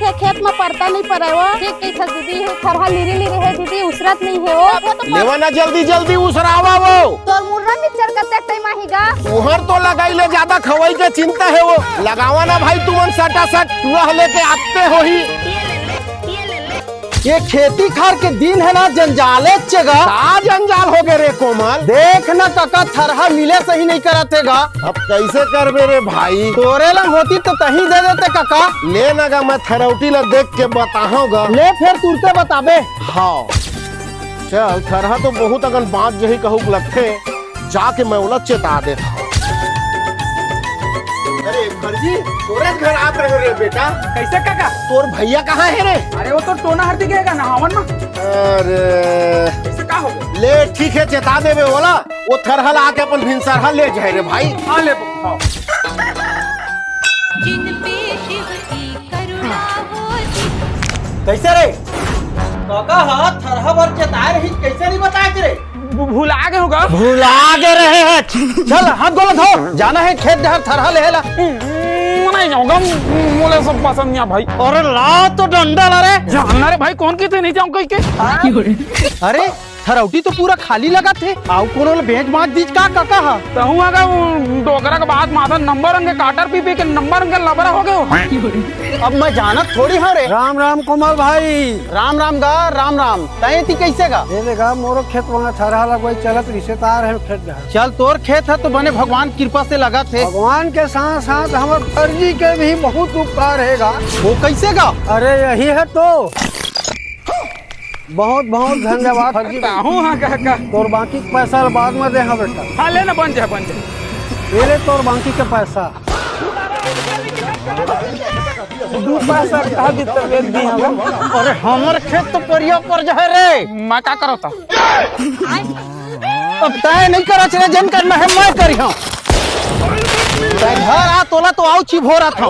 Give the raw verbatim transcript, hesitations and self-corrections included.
हे खेत म परता नहीं परे वो। ठीक कहिथस दीदी, हे थरहा लिरी लिरी हे दीदी, उसरत नहीं हे वो। लेवा ना जल्दी जल्दी उसरावा वो। तोर मुर्रा मिक्सचर कतेक टाइम आही गा? तुहर तो लगाई ले ज्यादा खवई के चिंता हे वो। लगावा ना भाई तुमन सटा सट, टुआ लेके आते होही। ये खेती खार के दिन हे ना, जंजाले चे गा। का जंजाल हो गे रे कोमल? देख ना कका, थरहा मिले सही नहीं करत हे गा। अब कैसे करबे रे भाई? तोरे लंग होती तो तही दे देते कका। ले ना गा, मैं थरौटी ला देख के बताहूँ गा। ले फेर तुरते बताबे। हाँ, चल, थरहा तो बहुत अकन बाँच जही कहूक लगथे, जाके मैं ओला चेता देत हँव। अरे फर्जी, तोरेच घर आत रहे रे बेटा। कैसे काका? तोर भैया कहाँ हे रे? अरे वो तो टोना हरती गए गा नहावन में। अरे ऐसे का हो गया? ले ठीक हे, चेता देबे ओला। वो थरहा ला आके अपन भिनसरहा ले जाए रे भाई। हाँ ले बा, हाँ। जिन पे शिव की करुणा होती। कैसे रे? काका हा थरहा बर चेताए रही, कैसे नहीं बताए रे? भु-, भुला गे होगा। भुला गे रहे हे। चल हाथ गोला धो, जाना हे खेत डहर थरहा लेहे ला। नहीं जाऊंगा, मोला सब पसंद नहीं आ भाई। अरे ला तो डंडा ला रे। जाना रे भाई, कोन कहिथे नहीं जाऊंगा कहिके। अरे थरौटी तो पूरा खाली लगत हे, आउ कोनो ल बेंच बांच दीच का कका हा? तहूँ अगर वो डोकरा के बात माथा नंबर अंग के काटर पी पी के नंबर अंग के लबरा हो गए हो। अब मैं जानत थोड़ी हूँ रे। राम राम कोमल भाई। राम राम गा, राम राम। तय ती कैसे गा? ये देखा मोरो खेत वहाँ थरहा लगवाई चलत रिश्तेदार है खेत घर। चल तोर खेत है तो बने भगवान कृपा से लगत हे। भगवान के साथ साथ हमर फर्जी के भी बहुत उपकार है गा। वो कैसे गा? अरे यही है तो। बहुत बहुत धन्यवाद फर्जी। ताहू हाँ काका। तोर बाकी के पैसा बाद में दे हाँ बेटा। हाँ ले ना, बन जाए, बन जाए। ये ले तोर बाकी के पैसा। दू पैसा कहा दी तबियत नहीं हवा। अरे हमर खेत तो परिया पर जाए रे। मैं का करो था? अब तय नहीं करा चले, जन करना है मैं करी हूँ। तय घर आ तोला तो आउ चिभोरा था।